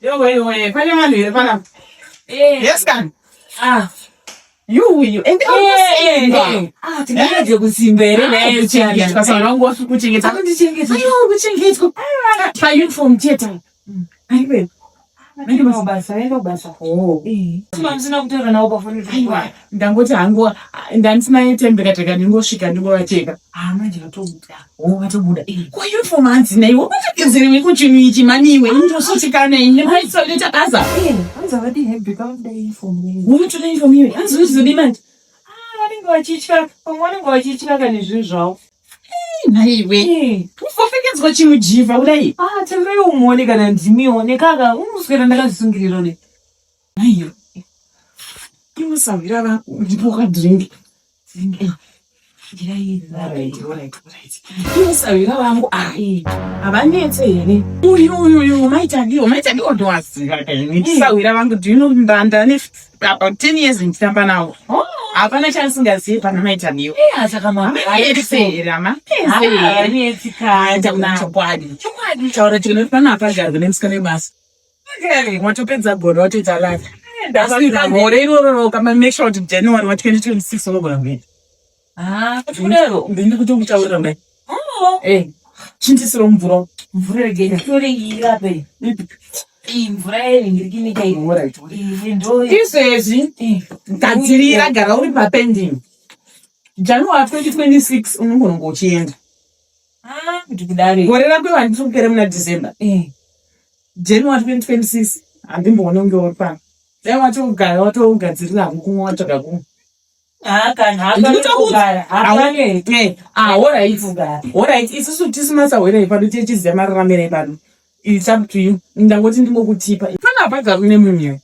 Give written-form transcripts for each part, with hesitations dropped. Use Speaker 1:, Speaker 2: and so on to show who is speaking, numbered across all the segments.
Speaker 1: Yowe yowe, pane vanhu here panapa?
Speaker 2: Eh.
Speaker 1: Yes kan.
Speaker 2: Ah.
Speaker 1: Yuyu, ende
Speaker 2: Eh, eh, eh. Ah, tingaje kusimba here naye
Speaker 1: kuchengetwa saka vangu vafi kuchengetwa.
Speaker 2: Anondichengeta.
Speaker 1: Aiwa kuchengetwa. Pa uniform chete. Aiwe.
Speaker 2: Vaenda kubasa, vaenda kubasa.
Speaker 1: Oh.
Speaker 2: Eh. Musina kutaura navo pafoni.
Speaker 1: Aiwa, ndangoti hangu ndandisina airtime ndikateka ndingosvika ndingovacheka.
Speaker 2: Ah, manje vatobuda.
Speaker 1: Oh, vatobuda.
Speaker 2: Eh.
Speaker 1: Ko uniform hanzi naiwe wakapedzerei kuchinhu ichi maniwe indosotikana ini maitsoleta basa.
Speaker 2: Eh, hanzi havadi hembe vanoda uniform.
Speaker 1: Unotoda uniform iwe. Hanzi unozodii manje?
Speaker 2: Ah, vanenge vachitya, pamwe vanenge vachitya kana zvinhu zvavo.
Speaker 1: Nhaiwe.
Speaker 2: Eh.
Speaker 1: Ufopfekedzwa chimujivha kudai.
Speaker 2: Ah, tarirai umuone kana ndimiwo nekaka unoswera ndakazvisungirira ne.
Speaker 1: Nhaiwe. Iwe sahwira vako ndipo kadrink. Alright, alright, alright. Iwe sahwira vangu ah. Havanetse here? Uyu uyu uyu maitadiwo maitadiwo ndowaziva kaini. Sahwira vangu do you know ndanda ne about 10 years ndichitamba navo. Hapana chandisingazivi pana maitadiwo.
Speaker 2: Eh, saka ma.
Speaker 1: Havanetse here ama? Here.
Speaker 2: Havanetsi kana.
Speaker 1: Taura chokwadi. Chokwadi taura chino panapa garwe nemusikana webasa. Watopedza gore watoita life. Asi gore iroro ukama make sure kuti January wa 2026 unogona kuenda.
Speaker 2: Ah, kuti kudaro.
Speaker 1: Ndini kutokutaurira kudai.
Speaker 2: Oh.
Speaker 1: Eh. Chindisiro mvura.
Speaker 2: Mvura rege nditore irape. Iyi mvura yeringirikinika iyi.
Speaker 1: Alright.
Speaker 2: Iyi ndo.
Speaker 1: Izvezvi
Speaker 2: Eh.
Speaker 1: gadzirira gara uri papending. January 2026 unogona kunge uchienda.
Speaker 2: Ah, kuti kudaro.
Speaker 1: Gore rako handisi kupera muna December.
Speaker 2: Eh.
Speaker 1: January 2026 handimboona kunge uri pano. Dai watogara watogadzirira hako kumwe watsvaga kumwe.
Speaker 2: Ah, kana hapana kugara. Hapana.
Speaker 1: Eh, ah, alright.
Speaker 2: Kugara.
Speaker 1: Alright, isusu tisu masahwira epano tichiziva mararamiro epano. It's up to you. Ndangoti ndingokutipa. Pana hapagari nemunhu iwe.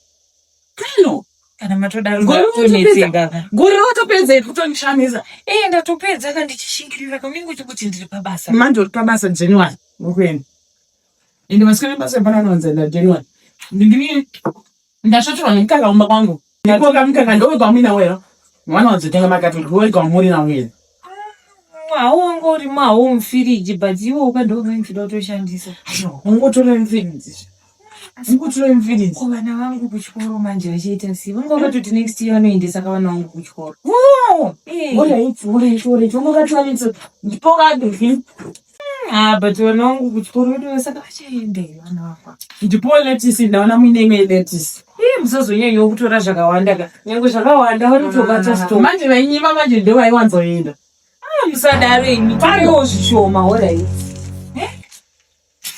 Speaker 1: Kano.
Speaker 2: Kana matodaro
Speaker 1: Gore
Speaker 2: ndatonetsenga.
Speaker 1: Gore watopedza iri kutonishamisa.
Speaker 2: Eh, ndatopedza ka ndichishingirira kaunenge uchikuti ndiri pabasa.
Speaker 1: Manje uri pabasa January. Ukuenda. Ende masikana ebasa epano anowanza January. Ndini ndasvotorwa nemukaka kumba kwangu. Ndikoka mukaka ndowekwamuina wero. Mwana wanzotenga makatoni wekwamuina wero.
Speaker 2: Hawo urimo hawo mufiriji but iwo ukandounoda kutoshandisa.
Speaker 1: Ungotora mufiriji. Ungotora mufiriji.
Speaker 2: Ko vana vangu kuchikoro manje vachiita sei? Vanga vakatoti next year vanoendesa ka vana vangu kuchikoro.
Speaker 1: Oh!
Speaker 2: Eh.
Speaker 1: Alright, alright, alright. Ungokatora ndipo
Speaker 2: Ah, but vana vangu kuchikoro vedu saka vachaenda here vana vangu.
Speaker 1: Ndipo lettuce ndaona muine imwe lettuce.
Speaker 2: Eh, musazonyanyawo kutora zvakawanda ka. Nyangwe zvakawanda vanotobata stock.
Speaker 1: Manje vainyima manje ndo vaiwanzoenda.
Speaker 2: Ah, musadaro imi. Torewo zvishoma, alright.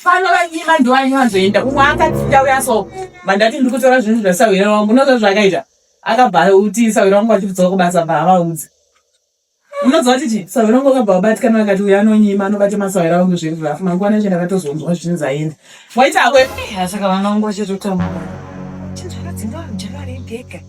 Speaker 1: Pano vainyima ndo vaiwanzoenda. Umwe akati ndauya so. Mandati ndiri kutora zvinhu zvasahwira wangu. Unoziva zvaakaita? Akabva kuti sahwira wangu achibva kubasa bva avaudza. Unoziva kuti chii? Sahwira wangu akabva abatikana akati uyu anonyima anobata masahwira wangu zviri rafu. Mangwana acho ndakatozonzwa zvichinzi aenda. Waita akwe.
Speaker 2: Eh, saka vana vangu vachatotambura. Chinzvara dzinga January gega.